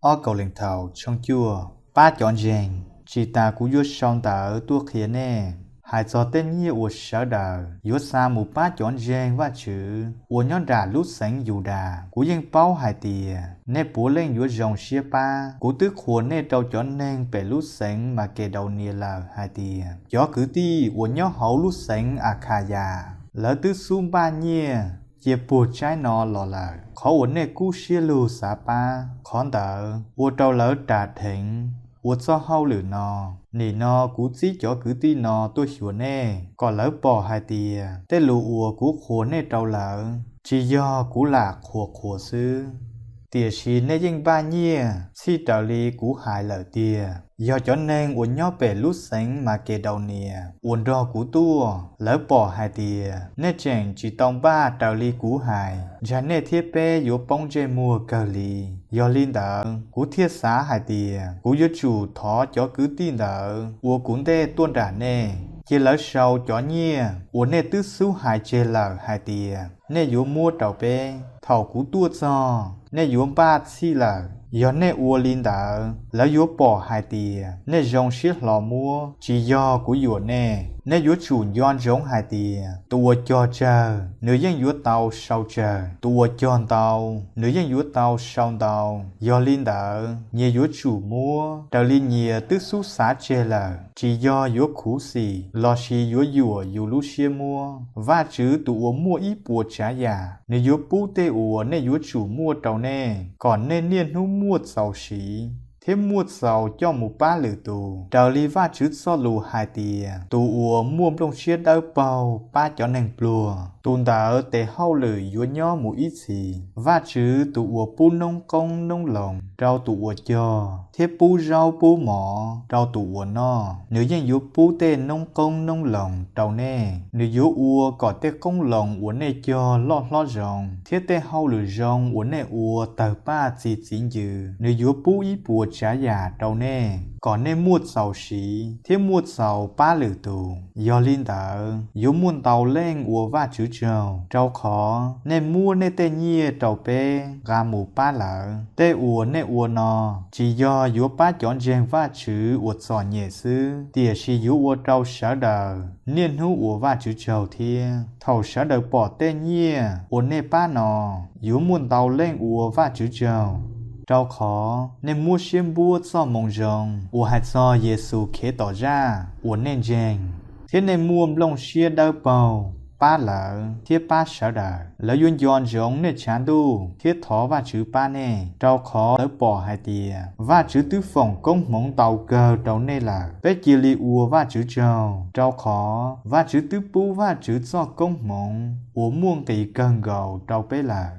Kauleethaus tshooj cuaj. Pab cov ntseeg. Tsis tas kuv yuav sau ntawv tuaj qhia nej hais txog tej nyiaj uas sawv daws yuav xa mus pab cov ntseeg Vajtswv uas nyob nram lub xeev Yudas, kuv yeej paub hais tias nej puav leej yuav zoo siab pab. Kuv twb qhuas nej rau cov neeg pem lub xeev Makedaunias lawm hais tias cov kwv tij uas nyob hauv lub xeev Akhayas, lawv twb xub npaj nyiaj cia puag tsaib no los lawm. Qhov uas nej kub siab lug xav pab, qhov ntawd ua rau lawv ras dheev ua txoj hauj lwm no. Nim no kuv txib cov kwv tij no tuaj xyuas nej, kom lawv pom hais tias tej lus uas kuv qhuas nej rau lawv tsis yog kuv lam qhuas qhuas xwb, tiam sis nej yeej npaj nyiaj txhij raws li kuv hais lawm tiag. Yog cov neeg uas nyob pem lub xeev Makedaunias uas nrog kuv tuaj, lawv pom hais tias nej tseem tsis tau npaj raws li kuv hais, ntshai nej thiab peb yuav poob ntsej muag kawg li. Yog li ntawd, kuv thiaj xav hais tias kuv yuav tsum thov cov kwv tij ntawd ua kuv ntej tuaj nram nej, cia lawv sau cov nyiaj uas nej twb xub hais tseg lawm hais tias nej yuav muab rau peb. Thaum kuv tuaj txog, nej yuav npaj txhij lawm. Yog nej ua li ntawd, lawv yuav pom hais tias nej zoo siab hlo muab, tsis yog kuv yuam nej. Nej yuav tsum nco ntsoov hais tias tus uas cog tsawg, nws yeej yuav tau sau tsawg; tus uas cog ntau, nws yeej yuav tau sau ntau. Yog li ntawd, nyias yuav tsum muab raws li nyias twb xub xav tseg lawm, tsis yog yuav khuv xim lossis yuav yuam yus lub siab muab. Vajtswv tus uas muaj ib puas tsav yam, nws yuav pub tej uas nej yuav tsum muaj rau nej, kom nej niaj hnub muaj txaus siv thiab muaj txaus coj mus pab lwm tus, raws li Vajtswv txoj lus hais tias, tus uas muaj nplooj siab dawb paug pab cov neeg pluag, tus ntawd tes hauj lwm yuav nyob mus ib txhis. Vajtswv tus uas pub noob qoob noob loo rau tus uas cog thiab pub zaub pub mov rau tus uas noj, nws yeej yuav pub tej noob qoob noob loo rau nej. Nws yuav ua kom tej qoob loo uas nej cog loj hlob zoo, thiab tej hauj lwm zoo uas nej ua tawg paj txi txiv ncw. Nws yuav pub ib puas tsav yam rau nej, kom nej muaj txaus siv thiab muaj txaus pab lwm tus. Yog li ntawd, yuav muaj ntau leej ua Vajtswv tsaug, rau qhov nej muab nej tej nyiaj rau peb nqa mus pab lawv. Tej uas nej ua no tsis yog yuav pab cov ntseeg Vajtswv uas txom nyem xwb, tiam sis yuav ua rau sawv daws niaj hnub ua Vajtswv tsaug thiab. Thaum sawv daws pom tej nyiaj uas nej pab no, yuav muaj ntau leej ua Vajtswv tsaug, rau qhov nej muab siab npuab txoj moo zoo uas hais txog Yexus Khetos zaj uas nej ntseeg, thiab nej muaj nplooj siab dawb paug pab lawv thiab pab sawv daws. Lawv yuav nco ntsoov nej tshav ntuj thiab thov Vajtswv pab nej, rau qhov lawv pom hais tias Vajtswv twb foom koob hmoov ntau kawg rau nej lawm. Peb cia li ua Vajtswv tsaug, rau qhov Vajtswv twb pub Vajtswv txoj koob hmoov uas muaj nqis kawg nkaus rau peb lawm.